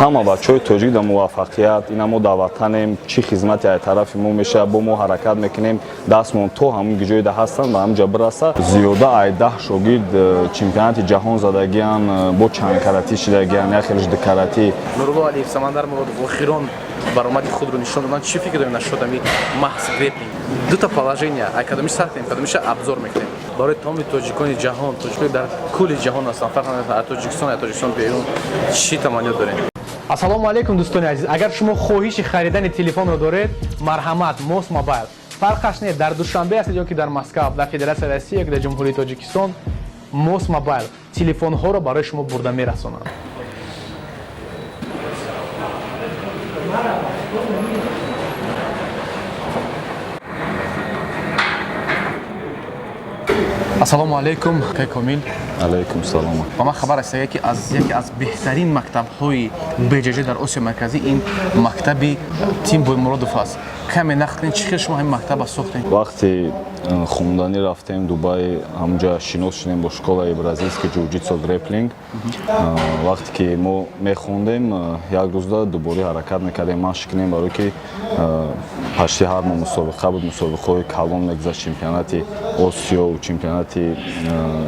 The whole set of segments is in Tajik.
Ҳама бачаҳои тоҷик дар муваффақият. Ина мо дар ватанем, чӣ хизмате аз тарафи мо мешавад, бо мо ҳаракат мекунем, дастмон то ҳамун ҷойда ҳастанд, ба ҳамин ҷа бираса. Зиёда ай 10 шогирд чемпионати ҷаҳон задагиян, бо чандкаратӣ шидагиян, як хелеш дукаратӣ. Нурулло Алиев, Самандар Муродов охирон баромади худро нишон доданд. Чӣ фикр дорем нашуд ами маҳз греплинг? Дута положения, ай кадомиш сар кунем, кадомиша обзор мекунем? Барои тамоми тоҷикони ҷаҳон, тоҷикони дар кулли ҷаҳон ҳастанд, фарқ надорад аз Тоҷикистон, аз Тоҷикистон берун, чӣ таманниёт дорем? Ассалому алайкум, дӯстони азиз! Агар шумо хоҳиши харидани телефонро доред, марҳамат, Мос Мобайл. Фарқаш не, дар Душанбе ҳастед ё ки дар Москав, дар Федератсияи Россия ё ки дар Ҷумҳурии Тоҷикистон, Мос Мобайл телефонҳоро барои шумо бурда мерасонад. Ассалому алайкум, акай Комил. Алайкум салом. Ба ман хабар расида, ки аз яке аз беҳтарин мактабҳои БҶЖ дар Осиёи Марказӣ ин мактаби Тим Боймуродов аст. Каме нақл кунед, чӣ хел шумо ҳамин мактаба сохтед? Вақте хонданӣ рафтем Дубай, ҳамунҷа шинос шудем бо школаи бразильский ҷуҷитсу греплинг. Вақте ки мо мехондем, як рӯзда дубора ҳаракат мекардем, машқ кунем, барое ки почти ҳар моҳ мусобиқа буд, мусобиқаҳои калон мегузашт, чемпионати Осиё, чемпионати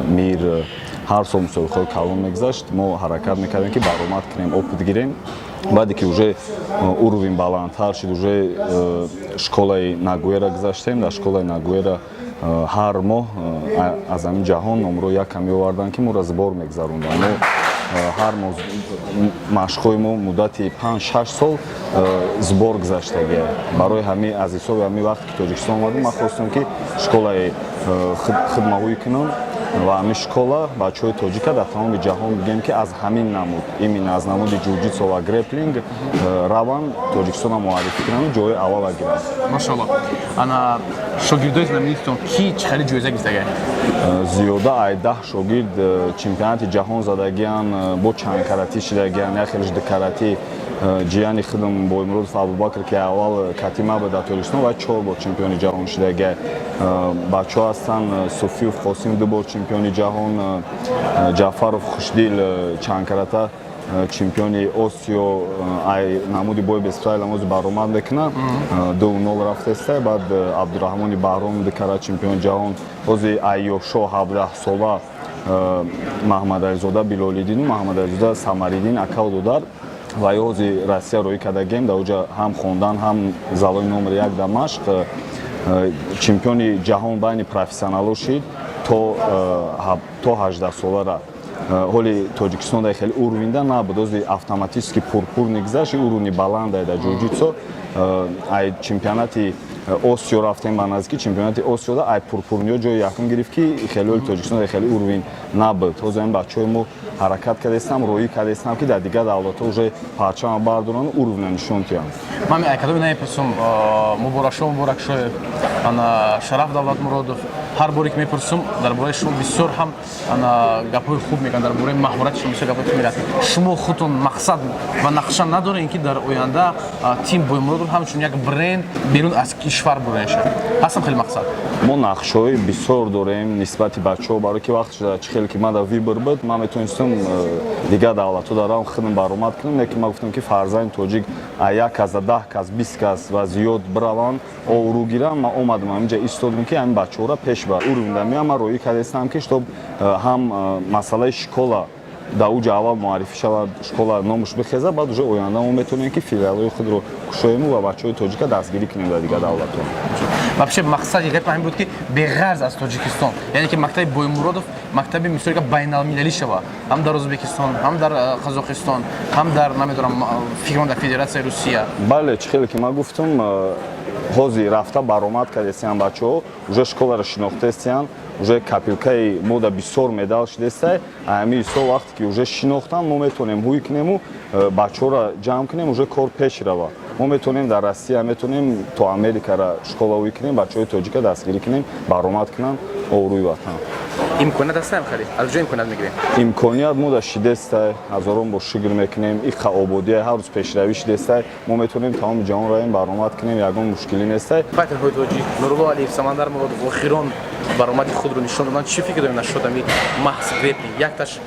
мир, ҳар сол мусобиқаҳои калон мегузашт. Мо ҳаракат мекардем, ки баромад кунем, опыт гирем. Баъде ки уже уровень баландтар шуд, уже школаи Нагуера гузаштем. Дар школаи Нагуера ҳар моҳ аз ҳамин ҷаҳон номро якам меоварданд, ки моро сбор мегузаронданд. Мо ҳар моҳ машқҳои мо муддати 5-6 сол сбор гузаштагия. Барои ҳами аз ҳисоби ҳамин, вақте ки Тоҷикистон омадем, ман хостам, ки школаи хидмаҳоӣ кунам ва ҳамин школа бачаҳои тоҷика дар тамоми ҷаҳон бигем, ки аз ҳамин намуд, именно аз намуди ҷуҷитсо ва греплинг раванд, Тоҷикистонро муаррифӣ кунанд, ҷои аввала гиранд. Машалло. Ана шогирдои знаменитон ки чӣ хеле ҷоиза гирифтагай? Зиёда ай 10 шогирд чемпионати ҷаҳон задагиян, бо чандкаратӣ шидагиян, як хелеш дукаратӣ. Ҷияни худам Боймуродов Абубакр, ки аввал катима буд дар Тоҷикистон ва чор бор чемпиони ҷаҳон шидагия. Бачаҳо ҳастанд: Суфиев Қосим ду бор чемпиони ҷаҳон, Ҷаъфаров Хушдил чандкарата чемпиони Осиё, ай намуди бой без правил ҳамози баромад мекунад, 2-0 рафтеста. Баъд Абдураҳмони Баҳром дукара чемпиони ҷаҳон. Ҳози айёшо 17 сола Маҳмадализода Билолиддину Маҳмадализода Самариддин, акаву додар, ва ё ҳози Россия роҳӣ кардагем, дар оҷа ҳам хондан, ҳам залои номери як дар машқ. Чемпиони ҷаҳон байни профессионалҳо шид то 18 солара. Ҳоли Тоҷикистон дар хеле уровеньда набуд, ози автоматически пурпур мегузашт, уровни баланда дар ҷуҷитсо. Ай чемпионати Осиё рафтем ба наздики чемпионати Осиёда, ай пурпурниё ҷои якум гирифт, ки хеле ҳоли Тоҷикистон дар хеле уровень набуд. Ҳозир ҳамин бачаҳои мо ҳаракат кардастам, роҳӣ кардастам, ки дар дигар давлатҳо уже парчама бардоранд, уровня нишон диҳанд. Ман кадоми намепурсум, Муборакшо, Муборакшоев, ана Шараф Давлатмуродов, ҳар боре ки мепурсум дар бораи шумо, бисёр ҳам ана гапҳои хуб мегӯянд, дар бораи маҳорати шумо бисёр гапҳои хуб мегӯянд. Шумо худтон мақсад ва нақша надоред, ки дар оянда Тим Боймуродов ҳамчун як бренд берун аз кишвар бурда шавад? Ҳастам хеле мақсад? Мо нақшҳои бисёр дорем нисбати бачаҳо, барое ки вақт шуда, чӣ хеле ки ман дар выбор буд, ман метавонистам дигар давлатҳо дарам худам баромад кунам, лекин ман гуфтам, ки фарзанди тоҷик як кас да 10 кас, 20 кас ва зиёд бираванд, обрӯ гиранд. Ман омадам, ҳаминҷа истодам, ки ҳамин бачаҳоро пеш бар уровень меям. Ман роҳӣ кардастам, ки чтоб ҳам масъалаи школа дар уҷа аввал муаррифӣ шавад, школа номаш бихезад, баъд уже оянда мо метавонем, ки филиалҳои худро кушоему ва бачаҳои тоҷика дастгирӣ кунем дар дигар давлатҳо. Вообще мақсади гапи ҳамин буд, ки беғарз аз Тоҷикистон, яъне ки мактаби Боймуродов мактаби мисоле байналмилалӣ шава, ҳам дар Ӯзбекистон, ҳам дар Қазоқистон, ҳам дар, намедонам, фикрам, дар Федератсияи Русия. Бале, чӣ хеле ки ман гуфтам, ҳозир рафта баромад кардастиян бачаҳо, уже школаро шинохтастиян, уже копилкаи мо да бисёр медал шудестай. Ҳамин ҳисоб, вақте ки уже шинохтан, мо метавонем ҳуй кунему бачаҳоро ҷамъ кунем, уже кор пеш рава. Мо метавонем дар Россия, метавонем то Америкара школа ҳуй кунем, бачаҳои тоҷика дастгирӣ кунем, баромад кунанд, обрӯи ватан. Имконият ҳастаем хеле? Аз ҷо имконият мегирем? Имконият мо да шидестай, ҳазорон бор шукр мекунем. Иқа ободия, ҳар рӯз пешравӣ шидестай. Мо метавонем тамоми ҷаҳон раем, баромад кунем, ягон мушкилӣ нестай. Файтерҳои тоҷик Нурулло Алиев, Самандар Муродов охирон баромади худро нишон доданд. Чӣ фикр дорем нашуд ами маҳз греплинг? Якташ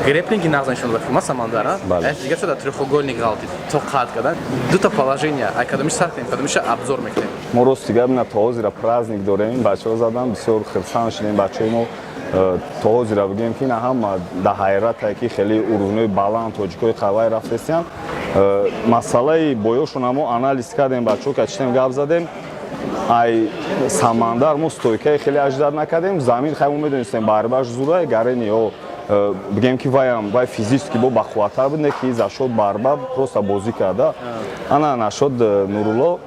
Греплинги нағз нишон дод ма Самандар, а? Бале. Дигар шуда треугольник ғалтид. Тоқат кардан. Дута положения, ай кадомиш сар кунем, кадомиша обзор мекунем? Мо, рости гап, на то ҳозира праздник дорем, бачаҳо задан, бисёр хирсан шудем. Бачаҳои мо то ҳозира, бигӯем, ки на ҳама да ҳайратае, ки хеле уровень ои баланд тоҷикои қавай рафтесиян. Масъалаи боёшона мо анализ кардем, бачаҳо качитем, гап задем. Ай Самандар мо стойка и хеле ожидать накардем. Замин хай, мо медонистем, борьба ш зурай гарени ё бигем, ки ваям вай физически бо бақувваттар буд, не ки за счёт борьба просто бозӣ карда. Ана нашод Нурулло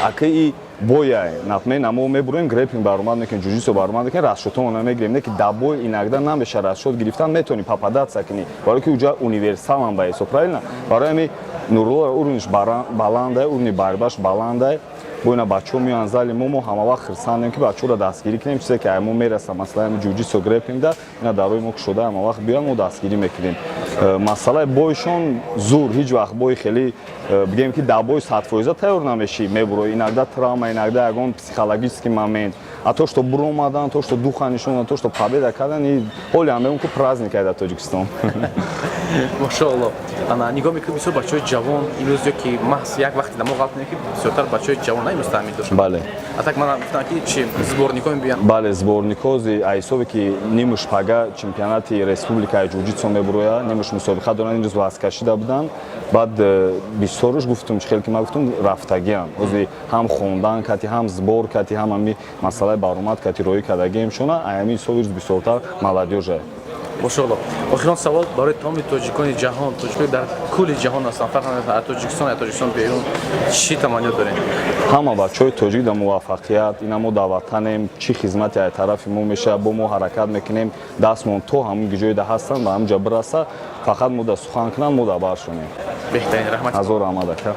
ака и бояй, например, намо мебуроем, греплинг баромад мекунем, ҷуҷитсу баромад мекунем, расчёт омона намегирем, не ки да бой иногда намеша расчёт гирифтан, метавонӣ попадаться кунӣ, барое ки уҷа универсал ам ба ҳисоб, правильно? Барои ҳами Нурулло уровень ш баландай, уровень и борьба ш баландай. Бо ина бачаҳо меоянд зали мо, мо ҳамавақт хирсандем, ки бачаҳоро дастгирӣ кунем. Чизе ки ай мо мераса, масалан, ҷуҷитсу, греплинг да, ина дарои мо кушода, ҳамавақт биёянд, мо дастгирӣ мекунем. Масъалаи бойшон зур, ҳеҷ вақт бой хеле бигем, ки дар бой 100% тайёр намешӣ, мебурои, иногда травма, иногда ягон психологический момент, а то, что буромадан, то, что духа нишондан, то, что победа кардан, и ҳоле ҳам мегӯм, ки праздник ай дар Тоҷикистон. Машоалло. Ана нигоҳ мекунем, бисёр бачаҳои ҷавон имрӯз ё ки маҳз як вақти дамо ғалт ки бисёртар бачаҳои ҷавон на имрӯз таъмин доштанд. Бале. А так мана гуфтам, ки чи сборник ҳо мебиёнд? Бале, сборник ҳо ҳисобе, ки нимуш пага чемпионати республикаи ҷуҷитсо мебурояд, нимуш мусобиқа доранд, имрӯз вазкашида буданд. Баъд бисёруш, гуфтум, чӣ хеле ки ман гуфтум, рафтагиам ози ҳам хондан кати, ҳам сбор кати, ҳам ҳами масъалаи баромад кати роҳӣ кардагиемшона. Аями ҳисоби рӯз бисёртар молодёжь а. Машоалло. Охирон савол барои тамоми тоҷикони ҷаҳон, тоҷикони дар кулли ҷаҳон ҳастанд, фарқ надорад, аз Тоҷикистон я Тоҷикистон берун, чӣ таманниёт дорем? Ҳама бачаҳои тоҷик дар муваффақият. Ина мо дар ватанем, чӣ хизмате аз тарафи мо мешавад, бо мо ҳаракат мекунем, дастмон то ҳамун ҷоеда ҳастанд, ба ҳамун ҷа бираса. Фақат мо да сухан кунанд, мо дар баршонем. Беҳтарин, раҳмат. Ҳазор раҳмат, ака.